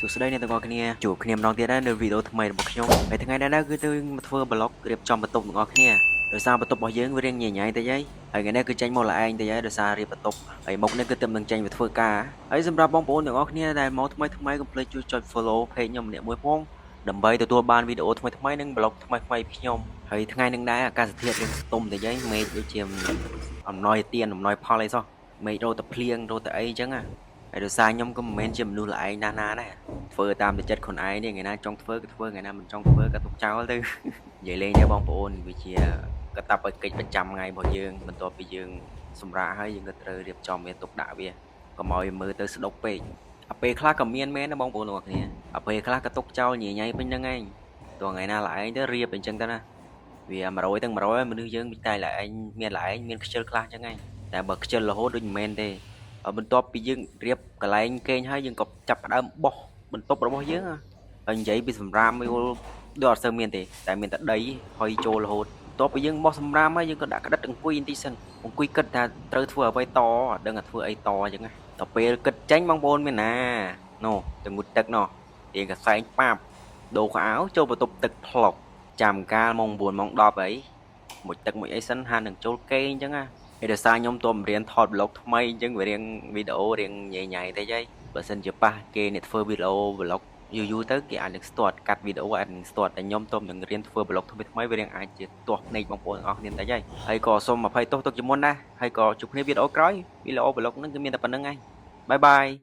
សួស្តីអ្នកទាំងអស់គ្នាជួបគ្នាម្ដងទៀតហើយនៅវីដេអូថ្មីរបស់ខ្ញុំហើយថ្ងៃនេះគឺទៅមកធ្វើ vlog រៀបចំបន្ទប់ទាំងអស់គ្នាដោយសារបន្ទប់របស់យើងវារៀងញញ៉ៃតិចហើយហើយថ្ងៃនេះគឺចេញមកល្អឯងតិចហើយដោយសាររៀបបន្ទប់ហើយមុខនេះគឺទើបនឹងចេញទៅធ្វើការហើយសម្រាប់បងប្អូនទាំងអស់គ្នាដែលមកថ្មីថ្មីកុំភ្លេចជួយចុច follow page ខ្ញុំម្នាក់មួយផងដើម្បីទទួលបានវីដេអូថ្មីថ្មីនិង vlog ថ្មីថ្មីពីខ្ញុំហើយថ្ងៃនឹងដែរអាកាសធាតុរៀងស្ទុំតិចហើយមេឃដូចជាអំណោយទៀនអំណោយផលអីសោះមេឃរោតែភ្លៀងរោតែអីអញ្ចឹងណាហើយដោយសារខ្ញុំក៏មិនមែនជាមនុស្សល្អឯងណាស់ណាដែរធ្វើតាមតែចិត្តខ្លួនឯងទេថ្ងៃណាចង់ធ្វើក៏ធ្វើថ្ងៃណាមិនចង់ធ្វើក៏ទុកចោលទៅ និយាយលេងទេបងប្អូនវាជាកតបកិច្ចប្រចាំថ្ងៃរបស់យើងបន្ទាប់ពីយើងសម្រាកហើយយើងក៏ត្រូវរៀបចំវាទុកដាក់វាកុំឲ្យមើលទៅស្ដុកពេកអាពេលខ្លះក៏មានមែនណាបងប្អូនទាំងអស់គ្នាអាពេលខ្លះក៏ទុកចោលញញ៉ៃពេញហ្នឹងឯងតោះថ្ងៃណាល្អឯងទៅរៀបអញ្ចឹងទៅណាវា100ទាំង100មនុស្សយើងមិនតែល្អឯងមានល្អឯងមានខ្ជិលខ្លះអញ្ចឹងឯងតែបើខ្ជិលរហូតដូចមិនមែនទេបន្ទាប់ពីយើងរៀបកន្លែងគេងហើយយើងក៏ចាប់ផ្ដើមបោះបន្ទប់របស់យើងហើយនិយាយពីសម្រាមយល់ដូចអត់សូវមានទេតែមានតែដីហុយចូលរហូតបន្ទាប់ពីយើងបោះសម្រាមហើយយើងក៏ដាក់ក្តិតអង្គុយបន្តិចសិនអង្គុយគិតថាត្រូវធ្វើអ្វីតអត់ដឹងថាធ្វើអីតអញ្ចឹងណាដល់ពេលគិតចេញបងប្អូនមានណាណូទៅងូតទឹកណោះទាងកសែងប៉ាបដូរខោអាវចូលបន្ទប់ទឹកផ្លុកចាំកាលម៉ោង9ម៉ោង10អីមួយទឹកមួយអីសិនហានឹងចូលគេងអញ្ចឹងណាហើយដោយសារខ្ញុំទើបរៀនថត vlog ថ្មីអញ្ចឹងវារៀងវីដេអូរៀងញ៉ៃញ៉ៃតិចហើយបើសិនជាប៉ះគេអ្នកធ្វើវីដេអូ vlog យូរយូរទៅគេអាចនឹងស្ទាត់កាត់វីដេអូអាចនឹងស្ទាត់តែខ្ញុំទើបនឹងរៀនធ្វើ vlog ថ្មីថ្មីវារៀងអាចជាទាស់ភ្នែកបងប្អូនទាំងអស់គ្នាតិចហើយហើយក៏សូមអភ័យទោសទុកជាមុនដែរហើយក៏ជួបគ្នាវីដេអូក្រោយវីដេអូ vlog ហ្នឹងគឺមានតែប៉ុណ្្នឹងឯង bye bye.